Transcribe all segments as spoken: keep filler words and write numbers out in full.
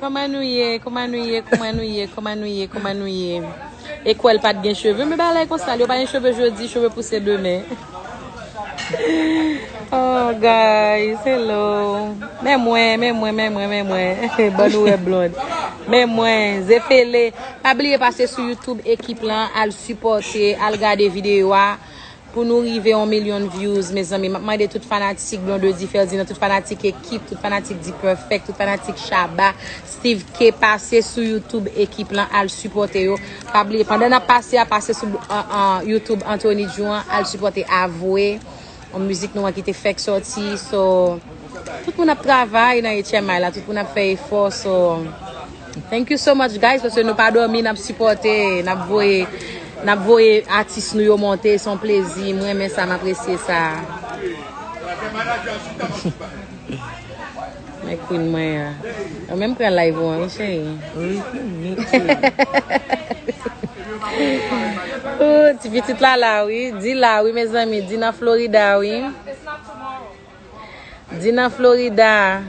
Kòman nou ye? Kòman nou ye? Kòman nou ye? Kòman nou ye? Kòman nou ye? E kwè l pa t gen cheve, men bagay konsa, yo pa gen cheve jodi, cheve pouse demen. Oh, guys, hello. Men mwen, men mwen, men mwen, men mwen. Ban nou wè blond. Men mwen, Zefele. Pa bliye pase sou YouTube ekip lan, al sipòte, al gade videyo a. Pou nou rive yon milyon views, mezanmi, m ap mande tout fanatik Blondedy Ferdinand, tout fanatik ekip, tout fanatik D-Perfect, tout fanatik Shabba, Steve K, pase sou YouTube ekip lan, al sipòte yo. Pa bliye, pandan n ap pase a, pase sou an, an, YouTube Anthony Djou an, al sipòte Avwe, yon mizik nou an ki te fèk sòti. So, tout moun ap travay nan H M I la, tout moun ap fè efò. So, thank you so much, guys, paske nou pa dòmi, n ap sipòte, n ap voye, n ap voye atis nou yo monte. Se yon plezi. Mwen renmen sa, m apresye sa. Men queen mwen an. Mwen menm pran live ou an, wi, cheri. Wi, queen, wi, cheri. Oh, ti pitit la la, wi. Di la, wi, mezanmi. Di nan Florida, wi. Di nan Florida.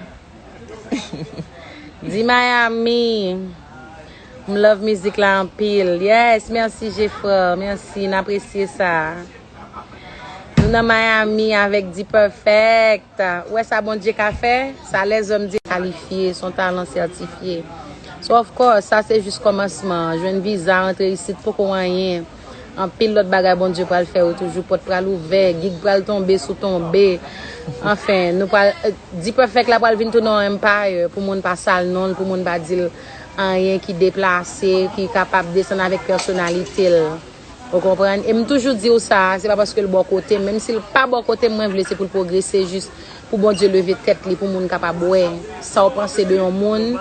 Di Miami. M love mizik la anpil. Yes, mèsi Jeffrey. Mèsi, n apresye sa. Nou nan Miami avèk D-Perfect. Ou wè sa Bondye ka fè? Sa lèzòm di kalifye, se yon talan sètifye. So, of course, sa se jis kòmansman. Jwenn viza, rantre isit, poko anyen. Anpil lòt bagay Bondye pral fè yo toujou. Pòt pral ouvè, gig pral tonbe sou tonbe. Anfen, nou pral, eh, D-Perfect la pral vin tounen yon empire pou moun pa sal non l, pou moun pa di l anyen ki deplase, ki kapab desann avèk pèsonalite l. Ou konprann? E m toujou di w sa, se pa paske l bò kote m. Menm si l pa bò kote m, mwen vle se pou l pwogrese jis pou Bondye leve tèt li, pou moun kapab wè sa w panse de yon moun,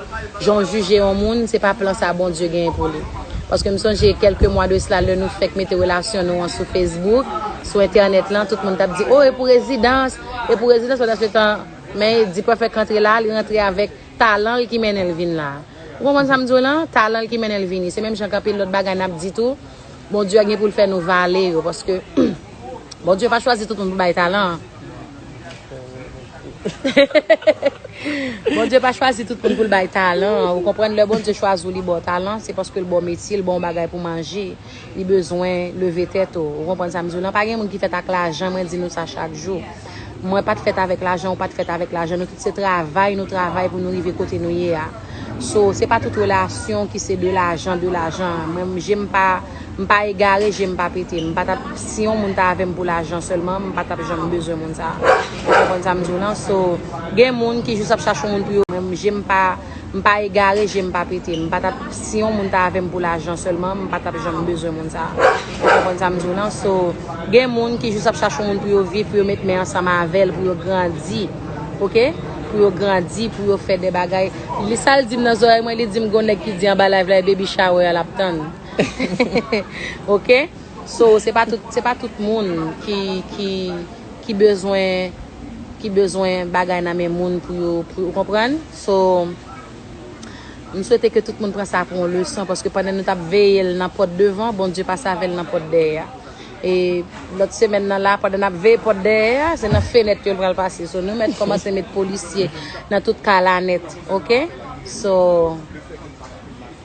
jan w jije yon moun, se pa plan sa Bondye genyen pou li. Paske m sonje kèlke mwa de sila, lè nou fèk mete relasyon nou an sou Facebook, sou entènèt lan, tout moun t ap di, "O, e pou rezidans, e pou rezidans," pandan se tan, men D-Perfect rantre la, li rantre avèk talan l ki mennen l vin la. Ou konprann sa m di w lan? Talan l ki mennen l vini. Se menm jan k anpil lòt bagay n ap di tou. Bondye gen pou l fè nou vale yo, paske Bondye pa chwazi tout moun pou bay talan. Bondye pa chwazi tout moun pou l bay talan. Ou konprann, lè Bondye chwazi w, li ba w talan, se paske l ba w metye, l ba w yon bagay pou manje. Li bezwen leve tèt ou. Ou konprann sa m di w lan? Pa gen moun ki fèt ak lajan, mwen di nou sa chak jou. Mwen pa t fèt avèk lajan, ou pa t fèt avèk lajan. Nou tout se travay, nou travay pou nou rive kote nou ye a. So, se pa tout relasyon ki se de lajan, de lajan. Mwen, je m pa, m pa egare, je m pa pete. M pa t ap, si yon moun ta avè m pou lajan sèlman, m pa t ap janm bezwen moun sa. Ou konprann sa m di w lan? So, gen moun ki jis ap chache yon moun pou yo, mwen, je m pa, m pa egare, je m pa pete. M pa t ap, si yon moun ta avè m pou lajan sèlman, m pa t ap janm bezwen moun sa. Ou konprann sa m di w lan? So, gen moun ki jis ap chache yon moun pou yo viv, pou yo met men ansanm avè l, pou yo grandi. Oke? Pou yo grandi, pou yo fè de bagay. Li sa l di m nan zòrèy mwen, li di m gon nèg ki di anba live la, e baby shower a l ap tann. Oke? So, se pa tout, se pa tout moun ki, ki, ki bezwen, ki bezwen bagay nan men moun pou yo, pou, ou konprann? So, m swete ke tout moun pran sa pou yon leson, paske pandan nou t ap veye l nan pòt devan, Bondye pase avè l nan pòt dèyè a. E lòt semèn nan la, pandan n ap veye pòt dèyè a, se nan fenèt yo l pral pase. So, nou mèt kòmanse met polisye nan tout kay la nèt, oke? So,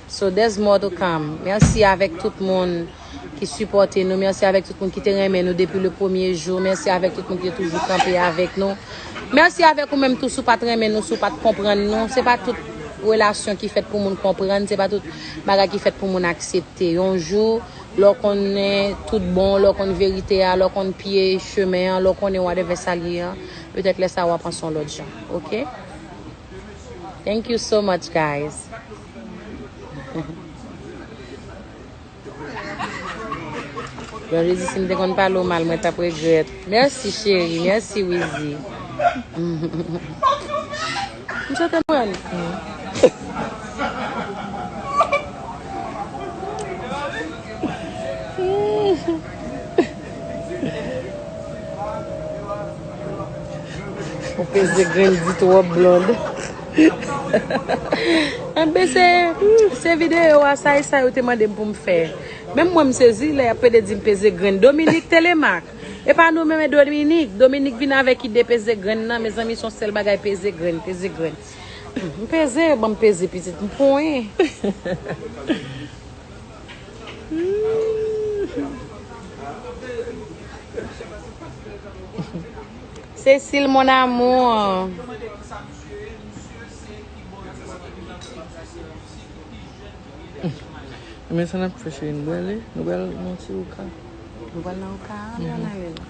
so there's more to come. Mèsi avèk tout moun ki sipòte nou. Mèsi avèk tout moun ki te renmen nou depi le premye jou. Mèsi avèk tout moun ki te toujou kanpe avèk nou. Mèsi avèk ou menm tou, si w pa t renmen nou, si w pa t konprann nou. Se pa tout relasyon ki fèt pou moun konprann, se pa tout bagay ki fèt pou moun aksepte. Yon jou, lè w konnen tout bon, lè w konn verite a, lè w konn pye chemen an, lè w konnen whatever sa l ye an, petèt lè sa a w ap panse yon lòt jan. Oke? Thank you so much, guys. Bon, Jezi, si m te konn pale w mal, mwen t ap regrèt. Mèsi, cheri. Mèsi, Wizi. M swete mwen. Ou peze grenn di twòp blond. Anben, se, se videyo a, sa e sa yo te mande m pou m fè. Menm mwen, m sezi lè y ap pede di m peze grenn. Dominique Telemaque. E pa nou menm, e Dominique. Dominique vin avèk ide peze grenn nan. Mezanmi, se yon sèl bagay, peze grenn, peze grenn. M peze, ban m peze pitit, m ponyen. Cécile, mon amour. Men sa n ap fè, cheri, nou prale? Nou pral nan ti Oka. Nou pral nan Oka, nou pral ale la.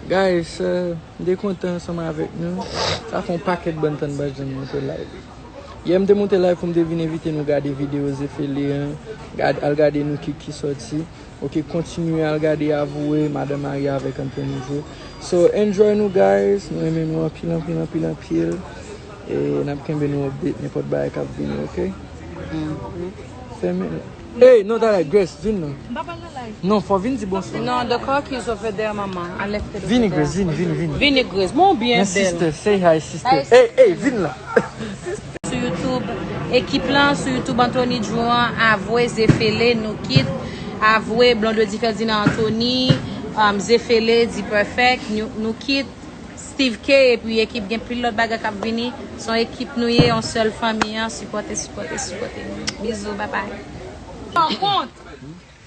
Guys, euh, m te kontan ansanm avèk nou. Sa fè yon pakèt bann tan m pa janm monte live. Yè m te monte live pou m te vin envite nou gade videyo Zefele an. Gad, al gade nou ki, ki sòti. Ok, kontinye al gade Avwe, Madan Mari avèk Anthony Joe. So, enjoy nou, guys. Nou renmen nou anpil, anpil, anpil, anpil. E n ap kenbe nou update nenpòt bagay k ap vini, ok? Fèmen. Hey, non, talè, Grace, vin non. M pa pral nan live. Non, fò vin di bonswa. Non, the car keys over there, mama. I left it over there. Vini, Grace, vini, vini, vini. Vini, Grace. Mon byen bèl. Men sister, say hi, sister. Hey, hey, vin la. Sou YouTube, ekip lan, sou YouTube Anthony Joe an, Avwe, Zefele, Nou Kit, Avwe, Blondedy Ferdinand Anthony, um, Zefele, Di Perfect, Nou, Nou Kit, Steve K, epi ekip gen pil lòt bagay k ap vini. Se yon ekip nou ye, yon sèl fanmi an. Sipòte, sipòte, sipòte. Bizou, babay. An kont,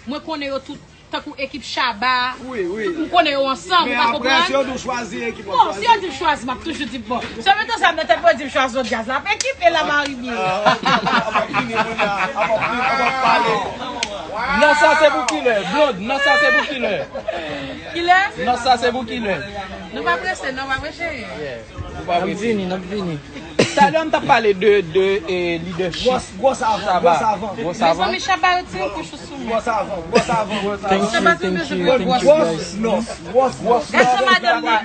mwen konnen yo tout, tankou ekip Shabba. Wi, wi. M konnen yo ansanm, ou pa konprann? Men apre, si yo di w chwazi ekip, w ap chwazi. Bon, si yo di m chwazi, m ap toujou di bon. Sèlman tan sa m nan tèt mwen di m chwazi lòt djaz la. Ap ekip e la Marimie. Ah, ok. Ap vini kounye a, ap, ap, ap pale. Non, sa se pou kilè? Blonde, non, sa se pou kilè? Kilè? Non, sa se pou kilè? Nou pa prese, non, pa prese. Yeah. N ap vini, n ap vini. Talè m t ap pale de, de eh, leadership. Gwòs, gwòs avan, gwòs avan. Gwòs avan. Mezanmi, Shabba retire yon kouch sou mwen. Gwòs avan, gwòs avan. Thank you, thank you, thank you, guys. Gwòs, non, gwòs, gwòs. Gad jan madanm ni,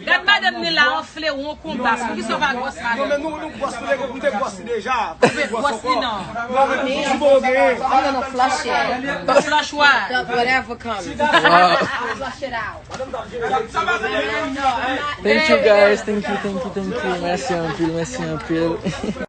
gad madanm ni la anfle won konba. Poukisa w pa gwòs madanm? Non, men nou, nou gwòs, nou te, nou te gwòs li deja. Ou pe gwòs li non. Non, men nou, si bon, gen. I'm gonna flush it. Flush what? The whatever comes. Flush it out. Thank you, guys. Thank you, thank you, thank you. Mèsi anpil, mèsi anpil.